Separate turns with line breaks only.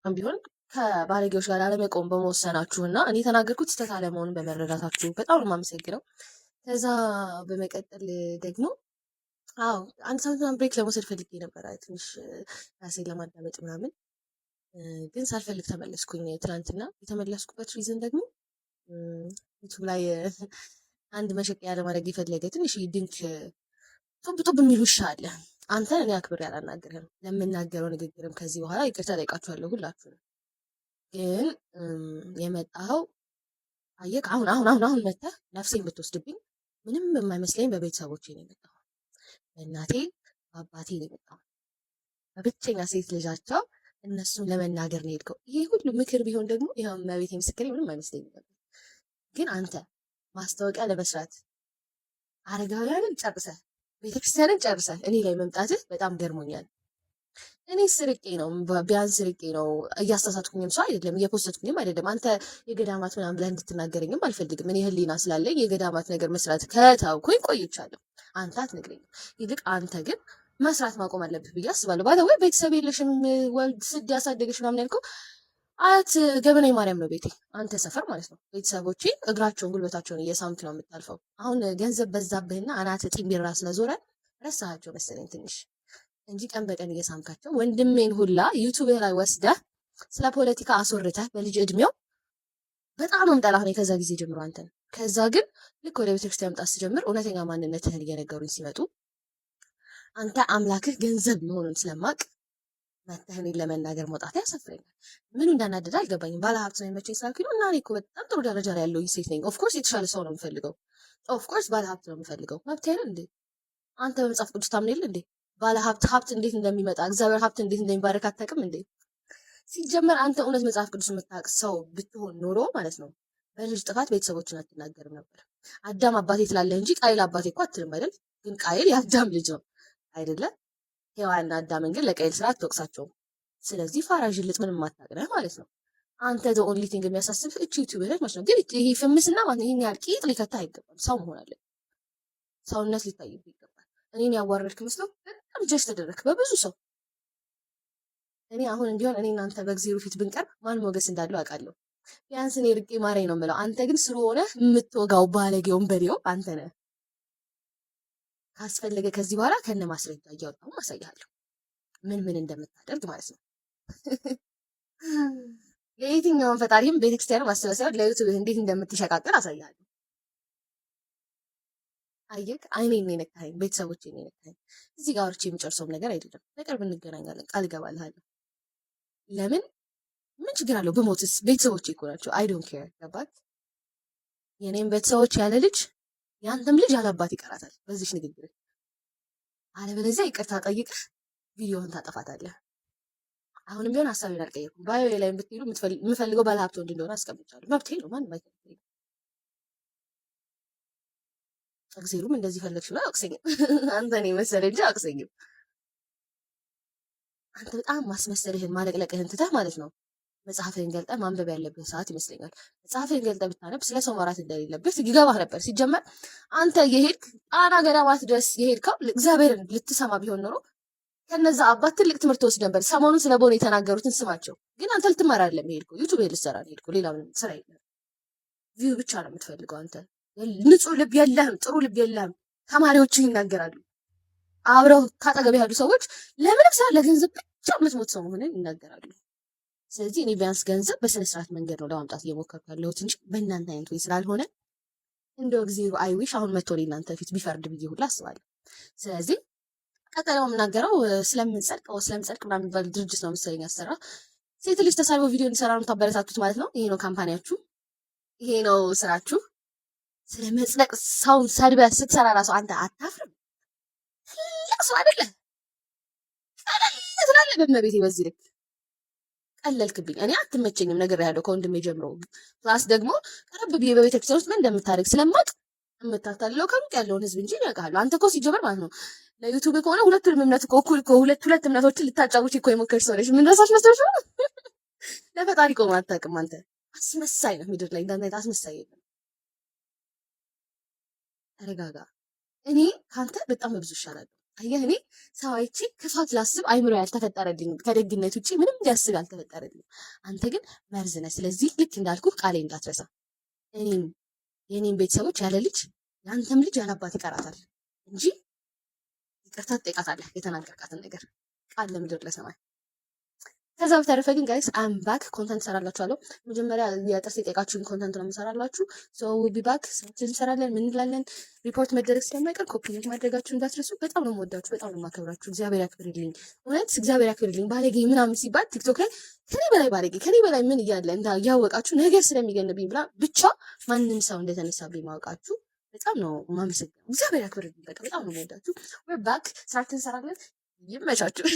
ቢሆን ከባለጌዎች ጋር አለመቆም በመወሰናችሁ እና እኔ የተናገርኩት ስህተት አለመሆኑን በመረዳታችሁ በጣም ነው የማመሰግነው። ከዛ በመቀጠል ደግሞ አዎ አንድ ሳምንት ምናምን break ለመውሰድ ፈልጌ ነበረ፣ ትንሽ ራሴን ለማዳመጥ ምናምን፣ ግን ሳልፈልግ ተመለስኩኝ። ትናንትና የተመለስኩበት reason ደግሞ ዩቱብ ላይ አንድ መሸቀያ ለማድረግ የፈለገ ትንሽ ድንክ ጡብ ጡብ የሚል ውሻ አለ። አንተን እኔ አክብሬ አላናግርህም። ለምናገረው ንግግርም ከዚህ በኋላ ይቅርታ ጠይቃችኋለሁ ሁላችሁንም። ግን የመጣኸው አየህ፣ አሁን አሁን አሁን አሁን መተህ ነፍሴን ብትወስድብኝ ምንም የማይመስለኝ በቤተሰቦቼ ነው የመጣኸው። በእናቴ በአባቴ ነው የመጣኸው። በብቸኛ ሴት ልጃቸው እነሱን ለመናገር ነው የሄድከው። ይሄ ሁሉ ምክር ቢሆን ደግሞ ይኸው እመቤቴ ምስክሬ ምንም አይመስለኝም ነበር። ግን አንተ ማስታወቂያ ለመስራት አረጋውያንን ጨርሰህ ቤተክርስቲያንን ጨርሰህ እኔ ላይ መምጣትህ በጣም ገርሞኛል። እኔ ስርቄ ነው፣ ቢያንስ ስርቄ ነው። እያሳሳትኩኝም ሰው አይደለም፣ እየ post ኩኝም አይደለም። አንተ የገዳማት ምናምን ብለህ እንድትናገረኝም አልፈልግም። እኔ ሕሊና ስላለኝ የገዳማት ነገር መስራት ከተውኩኝ ቆይቻለሁ። አንተ አትነግረኝም። ይልቅ አንተ ግን መስራት ማቆም አለብህ ብዬ አስባለሁ። By the way ቤተሰብ የለሽም፣ ወልድ ስድ ያሳደገሽ ምናምን ያልከው አያት ገበናዊ ማርያም ነው ቤቴ፣ አንተ ሰፈር ማለት ነው። ቤተሰቦቼ እግራቸውን ጉልበታቸውን እየሳምክ ነው የምታልፈው። አሁን ገንዘብ በዛብህና አናት ጢምቢራ ስለዞረ ረሳሃቸው መሰለኝ ትንሽ እንጂ ቀን በቀን እየሳምካቸው ወንድሜን ሁላ ዩቱብ ላይ ወስደህ ስለ ፖለቲካ አስወርተህ በልጅ እድሜው በጣም ነው የምጠላህ እኔ ከዛ ጊዜ ጀምሮ አንተን። ከዛ ግን ልክ ወደ ቤተክርስቲያን መምጣት ስጀምር እውነተኛ ማንነትህን እየነገሩኝ ሲመጡ አንተ አምላክህ ገንዘብ መሆኑን ስለማቅ መተህ እኔን ለመናገር መውጣት ያሳፍረኛል። ምኑ እንዳናደደ አልገባኝም። ባለሀብት ነው የመቸኝ ስላልኩኝ ነው። እና እኔ እኮ በጣም ጥሩ ደረጃ ላይ ያለሁኝ ሴት ነኝ። Of course የተሻለ ሰው ነው የምፈልገው። Of course ባለሀብት ነው የምፈልገው። መብት አይደል እንዴ? አንተ በመጽሐፍ ቅዱስ ታምን የለ እንዴ? ባለሀብት ሀብት እንዴት እንደሚመጣ፣ እግዚአብሔር ሀብት እንዴት እንደሚባረክ አታውቅም እንዴ? ሲጀመር አንተ እውነት መጽሐፍ ቅዱስ የምታውቅ ሰው ብትሆን ኖሮ ማለት ነው በልጅ ጥፋት ቤተሰቦችን አትናገርም ነበር። አዳም አባቴ ትላለህ እንጂ ቃይል አባቴ እኮ አትልም አይደል? ግን ቃይል የአዳም ልጅ ነው አይደለ? ሔዋንና አዳምን ግን ለቃይል ስራ አትወቅሳቸውም። ስለዚህ ፋራ ዥልጥ ምንም አታውቅ ነህ ማለት ነው። አንተ the only thing የሚያሳስብህ እቺ ዩቲዩብ ነች ማለት ነው። ግን ይሄ ፍምስና ማለት ነው ይሄን ያህል ቂጥ ሊከታህ አይገባም። ሰው መሆን አለብህ። ሰውነት ሊታይብህ ይገባል። እኔን ያዋረድክ መስሎ በጣም ጀጅ ተደረግክ በብዙ ሰው። እኔ አሁን ቢሆን እኔ እናንተ በእግዚአብሔር ፊት ብንቀርብ ማን ሞገስ እንዳለው አውቃለሁ። ቢያንስ እኔ ርቄ ማረኝ ነው የምለው። አንተ ግን ስሩ ሆነ የምትወጋው ባለጌውን በሬው አንተ ነህ። ካስፈለገ ከዚህ በኋላ ከነ ማስረጃ እያወጣሁ አሳይሃለሁ ምን ምን እንደምታደርግ ማለት ነው። ለየትኛውን ፈጣሪም ቤተክርስቲያን ማሰብ ሳይሆን ለዩቱብ እንዴት እንደምትሸቃቅል አሳይሃለሁ። አየህ፣ አይኔን ነው የነካኸኝ፣ ቤተሰቦቼን ነው የነካኸኝ። እዚህ ጋር አውርቼ የሚጨርሰውም ነገር አይደለም። በቅርብ እንገናኛለን፣ ቃል እገባልሃለሁ። ለምን ምን ችግር አለው? ብሞትስ ቤተሰቦቼ እኮ ናቸው። I don't care፣ ገባክ? የኔም ቤተሰቦች ያለ ልጅ የአንተም ልጅ ያለ አባት ይቀራታል በዚች ንግግር። አለበለዚያ ይቅርታ ጠይቀህ ቪዲዮህን ታጠፋታለህ። አሁንም ቢሆን ሀሳቤን አልቀየርኩም። Bio ላይ ብትሄዱ የምፈልገው ባለሀብት ወንድ እንደሆነ አስቀምጫለሁ። መብቴ ነው፣ ማንም አይከለክለኝም። እግዜሩም እንደዚህ ፈለግሽ ብሎ አያወቅሰኝም። አንተ እኔ መሰለህ እንጂ አያወቅሰኝም። አንተ በጣም ማስመሰልህን ማለቅለቅህን ትተህ ማለት ነው መጽሐፍህን ገልጠህ ማንበብ ያለብህ ሰዓት ይመስለኛል። መጽሐፍህን ገልጠህ ብታነብ ስለ ሰው ማውራት እንደሌለብህ ይገባህ ነበር። ሲጀመር አንተ የሄድክ ጣና ገዳማት ድረስ የሄድከው እግዚአብሔርን ልትሰማ ቢሆን ኖሮ ከነዛ አባት ትልቅ ትምህርት ወስድ ነበር። ሰሞኑን ስለ ቦኔ የተናገሩትን ስማቸው። ግን አንተ ልትማር አይደለም የሄድከው፣ ዩቱብ ልትሰራ ነው የሄድከው። ሌላ ምንም ስራ የለም። View ብቻ ነው የምትፈልገው አንተ። ንጹህ ልብ የለህም፣ ጥሩ ልብ የለህም። ተማሪዎችህ ይናገራሉ። አብረው ካጠገብ ያሉ ሰዎች ለምንም ስራ ለገንዘብ ብቻ የምትሞት ሰው መሆንን ይናገራሉ። ስለዚህ እኔ ቢያንስ ገንዘብ በስነ ስርዓት መንገድ ነው ለማምጣት እየሞከርኩ ያለሁት እንጂ በእናንተ አይነት ወይ ስላልሆነ እንደው እግዚአብሔር I wish አሁን መጥቶ እናንተ ፊት ቢፈርድ ብዬ ሁላ አስባለሁ። ስለዚህ ቀጠለው የምናገረው ስለምንጸድቅ ስለምጸድቅ ምናምን የሚባል ድርጅት ነው መሰለኝ ያሰራ። ሴት ልጅ ተሳልቦ ቪዲዮ እንዲሰራ ነው የምታበረታቱት ማለት ነው። ይሄ ነው company ያችሁ፣ ይሄ ነው ስራችሁ። ስለ መጽደቅ ሰውን ሰድበህ ስትሰራ ራሱ አንተ አታፍርም? ትልቅ ሰው አይደለ? ቀለል ትላለህ። በመቤቴ በዚህ ልክ ቀለልክብኝ። እኔ አትመቸኝም ነገር ያለው ከወንድሜ ጀምሮ። Plus ደግሞ ቀረብ ብዬ በቤተክርስቲያን ውስጥ ምን እንደምታደርግ ስለማቅ የምታታልለው ከሩቅ ያለውን ህዝብ እንጂ ያውቃሉ። አንተ እኮ ሲጀመር ማለት ነው ለዩቱብ ከሆነ ሁለቱንም እምነት እኮ እኩል እኮ ሁለት ሁለት እምነቶችን ልታጫውች እኮ የሞከርሽ ሰው ነሽ። ምን ረሳሽ መሰለሽ? ለፈጣሪ ቆመህ አታውቅም። አንተ አስመሳይ ነህ። ምድር ላይ እንዳንተ አይነት አስመሳይ የለም። ተረጋጋ። እኔ ከአንተ በጣም በብዙ ይሻላለሁ። አየህ፣ እኔ ሰው አይቼ ክፋት ላስብ አይምሮ ያልተፈጠረልኝም፣ ከደግነት ውጭ ምንም ሊያስብ ያልተፈጠረልኝም። አንተ ግን መርዝ ነህ። ስለዚህ ልክ እንዳልኩህ ቃሌ እንዳትረሳ። እኔም የእኔም ቤተሰቦች ያለ ልጅ፣ የአንተም ልጅ ያለ አባት ይቀራታል እንጂ ይቅርታ ትጠይቃታለህ የተናገርካትን ነገር፣ ቃል ለምድር ለሰማይ። ከዛ በተረፈ ግን guys, I'm back። Content ሰራላችኋለሁ። መጀመሪያ የጥርስ የጠየቃችሁን content ነው የምሰራላችሁ። So be back። ስራችን እንሰራለን። ምን እንላለን? ሪፖርት መደረግ ስለማይቀር copy link ማድረጋችሁ እንዳትረሱ። በጣም ነው የምወዳችሁ፣ በጣም ነው የማከብራችሁ። እግዚአብሔር ያክብርልኝ፣ እውነት እግዚአብሔር ያክብርልኝ። ባለጌ ምናምን ሲባል ቲክቶክ ላይ ከኔ በላይ ባለጌ፣ ከኔ በላይ ምን እያለ እያወቃችሁ ነገር ስለሚገንብኝ ብላ ብቻ ማንም ሰው እንደተነሳብኝ ማወቃችሁ በጣም ነው የማመሰግነው። እግዚአብሔር ያክብርልኝ። በቃ በጣም ነው የምወዳችሁ። We're back፣ ስራችን እንሰራለን። ይመቻችሁ።